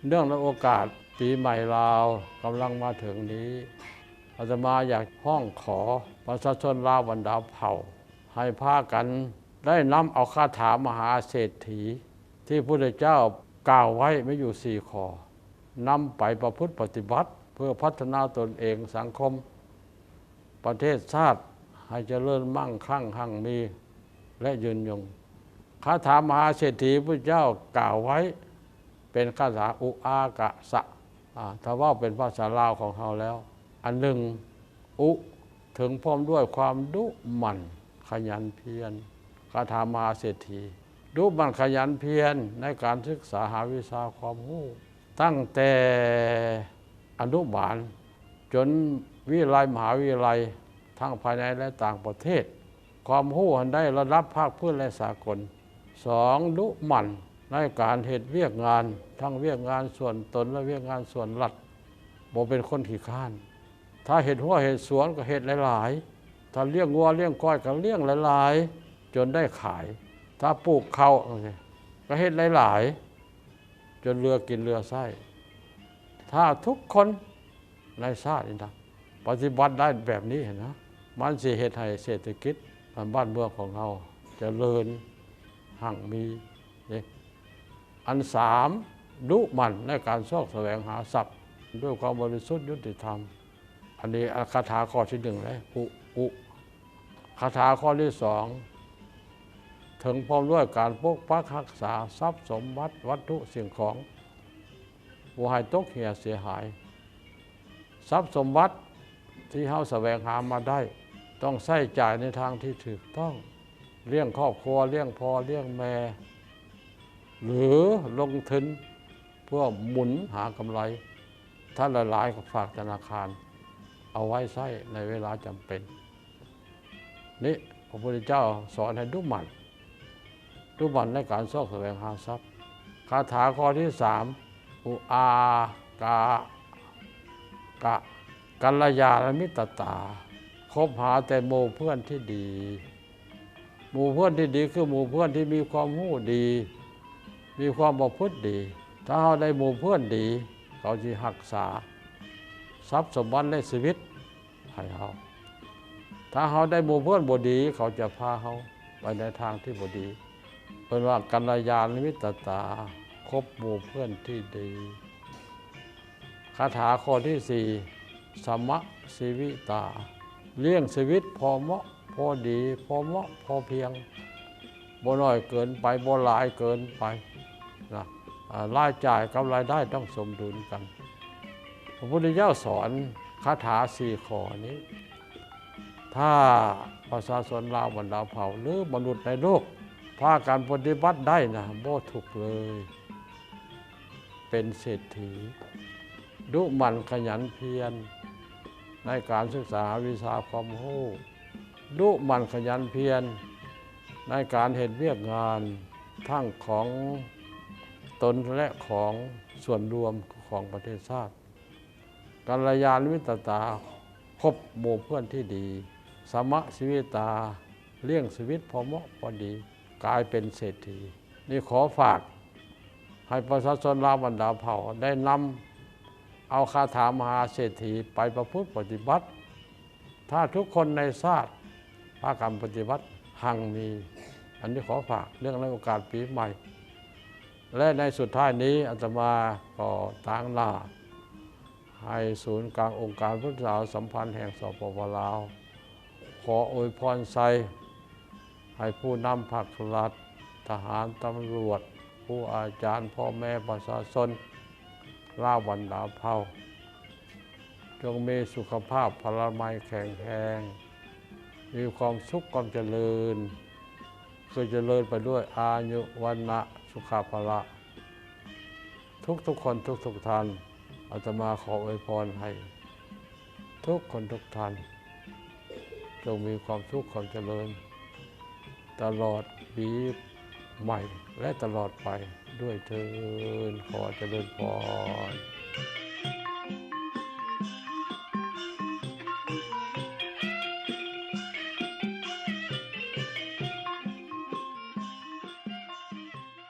ເນື່ອງໃນໂອກາດປີໃໝ່ລາວກຳລັງມາເຖິງນີ້, ອາດຕະມາຢາກຮ້ອງຂໍປະຊາຊົນລາວບັນດາເຜົ່າ ໃຫ້ພາກັນໄດ້ນຳເອົາຄາຖາມະຫາເສດຖີ ທີ່ພະພຸດທະເຈົ້າກ່າວໄວ້ມີຢູ່ສີ່ຂໍ້ ນຳໄປປະພຶດປະຕິບັດ ເພື່ອພັດທະນາຕົນເອງ, ສັງຄົມ, ປະເທດຊາດ ໃຫ້ຈະເລີນມັ່ງຄັ່ງຮັ່ງມີ ແລະ ຍືນຍົງ. ຄາຖາມະຫາເສດຖີ ພະພຸດທະເຈົ້າກ່າວໄວ້ເປັນຄາຖາອຸອາກະສະ ອາ ຖ້າເວົ້າເປັນພາສາລາວຂອງເຮົາແລ້ວ, ອັນໜຶ່ງ ອຸ ເຖິງພ້ອມດ້ວຍຄວາມດຸໝັ່ນຂະຫຍັນພຽນ. ຄາຖາມະຫາເສດຖີ ດຸໝັ່ນຂະຫຍັນພຽນໃນການສຶກສາຫາວິຊາຄວາມຮູ້ ຕັ້ງແຕ່ອະນຸບານຈົນວິໄລມະຫາວິທະຍາໄລ ທັງພາຍໃນ ແລະ ຕ່າງປະເທດ. ຄວາມຮູ້ຫັ້ນໄດ້ລະດັບພາກພື້ນ ແລະ ສາກົນ. ສອງ ດຸໝັ່ນໃນການເຮັດວຽກງານ, ທັງວຽກງານສ່ວນຕົນ ແລະ ວຽກງານສ່ວນລັດ, ບໍ່ເປັນຄົນຂີ້ຄ້ານ. ຖ້າເຮັດຮົ້ວເຮັດສວນກໍເຮັດຫຼາຍໆ, ຖ້າລ້ຽງງົວລ້ຽງຄວາຍກໍລ້ຽງຫຼາຍໆ ຈົນໄດ້ຂາຍ. ຖ້າປູກເຂົ້າກໍເຮັດຫຼາຍໆ ຈົນເຫຼືອກິນເຫຼືອໃຊ້. ຖ້າທຸກຄົນໃນຊາດນີ້ນະ ປະຕິບັດໄດ້ແບບນີ້ນະ, ມັນຊິເຮັດໃຫ້ເສດຖະກິດບ້ານເມືອງຂອງເຮົາຈະເລີນຮັ່ງມີເດ້. ອັນສາມ ດຸໝັ່ນໃນການຊອກສະແຫວງຫາຊັບດ້ວຍຄວາມບໍລິສຸດຍຸຕິທຳ. ອັນນີ້ ອາ ຄາຖາຂໍ້ທີໜຶ່ງເດ້ ອຸ ອຸ. ຄາຖາຂໍ້ທີສອງ ເຖິງພ້ອມດ້ວຍການປົກປັກຮັກສາຊັບສົມບັດວັດຖຸສິ່ງຂອງ ບໍ່ໃຫ້ຕົກເຫຍເສຍຫາຍ. ຊັບສົມບັດທີ່ເຮົາສະແຫວງຫາມາໄດ້ ຕ້ອງໃຊ້ຈ່າຍໃນທາງທີ່ຖືກຕ້ອງ, ລ້ຽງຄອບຄົວ, ລ້ຽງພໍ່, ລ້ຽງແມ່ ຫຼື ລົງທຶນ ເພື່ອໝູນຫາກຳໄລ, ຖ້າຫຼາຍໆກໍຝາກທະນາຄານເອົາໄວ້ໃຊ້ໃນເວລາຈຳເປັນ. ນີ້ ພະພຸດທະເຈົ້າສອນໃຫ້ດຸໝັ່ນ, ດຸໝັ່ນໃນການຊອກສະແຫວງຫາຊັບ. ຄາຖາຂໍ້ທີສາມ ອຸອາກາກະ ກັນລະຍານະມິດຕະຕາ, ຄົບຫາແຕ່ໝູ່ເພື່ອນທີ່ດີ. ໝູ່ເພື່ອນທີ່ດີຄືໝູ່ເພື່ອນທີ່ມີຄວາມຮູ້ດີ, ມີຄວາມປະພຶດດີ. ຖ້າເຮົາໄດ້ໝູ່ເພື່ອນດີ, ເຂົາຊິຮັກສາຊັບສົມບັດ ແລະ ຊີວິດໃຫ້ເຮົາ. ຖ້າເຮົາໄດ້ໝູ່ເພື່ອນບໍ່ດີ, ເຂົາຈະພາເຮົາໄປໃນທາງທີ່ບໍ່ດີ. ເພິ່ນວ່າ ກັນລະຍານະມິດຕະຕາ, ຄົບໝູ່ເພື່ອນທີ່ດີ. ຄາຖາຂໍ້ທີສີ່ ສະມະຊີວິຕາ, ລ້ຽງຊີວິດພໍເໝາະພໍດີ, ພໍເໝາະພໍພຽງ, ບໍ່ໜ້ອຍເກີນໄປ, ບໍ່ຫຼາຍເກີນໄປນະ. ອາ ລາຍຈ່າຍກັບລາຍໄດ້ຕ້ອງສົມດຸນກັນ. ພະພຸດທະເຈົ້າສອນຄາຖາສີ່ຂໍ້ນີ້, ຖ້າປະຊາຊົນລາວບັນດາເຜົ່າ ຫຼື ມະນຸດໃນໂລກ ພາກັນປະຕິບັດໄດ້ນະ, ບໍ່ທຸກເລີຍ. ເປັນເສດຖີ, ດຸໝັ່ນຂະຫຍັນພຽນໃນການສຶກສາຫາວິຊາຄວາມຮູ້, ດຸໝັ່ນຂະຫຍັນພຽນໃນການເຮັດວຽກງານ ທັງຂອງຕົນ ແລະ ຂອງສ່ວນລວມ ຂອງປະເທດຊາດ. ກັນລະຍານະມິດຕະຕາ, ຄົບໝູ່ເພື່ອນທີ່ດີ. ສະມະຊີວິຕາ, ລ້ຽງຊີວິດພໍເໝາະພໍດີ, ກາຍເປັນເສດຖີ. ນີ້ຂໍຝາກໃຫ້ປະຊາຊົນລາວບັນດາເຜົ່າໄດ້ນຳເອົາຄາຖາມະຫາເສດຖີໄປປະພຶດປະຕິບັດ. ຖ້າທຸກຄົນໃນຊາດພາກັນປະຕິບັດ, ຮັ່ງມີ. ອັນນີ້ຂໍຝາກເນື່ອງໃນໂອກາດປີໃໝ່. ແລະ ໃນສຸດທ້າຍນີ້ ອາດຕະມາກໍຕາງໜ້າໃຫ້ສູນກາງອົງການພຸດທະສາສຳພັນແຫ່ງ ສປປ ລາວ ຂໍອວຍພອນໄຊໃຫ້ຜູ້ນຳພັກລັດ, ທະຫານ, ຕຳຫຼວດ, ຄູອາຈານ, ພໍ່ແມ່, ປະຊາຊົນລາວບັນດາເຜົ່າ ຈົ່ງມີສຸຂະພາບພະລານະໄມແຂງແຮງ, ມີຄວາມສຸກຄວາມຈະເລີນ, ຄືຈະເລີນໄປດ້ວຍອາຍຸ ວັນນະ ສຸຂະພະລະ ທຸກໆຄົນທຸກໆທ່ານ. ອາດຕະມາຂໍອວຍພອນໃຫ້ທຸກຄົນທຸກທ່ານ ຈົ່ງມີຄວາມສຸກຄວາມຈະເລີນ ຕະຫຼອດປີໃໝ່ ແລະ ຕະຫຼອດໄປດ້ວຍເທີ້ນ. ຂໍຈະເລີນພອນ.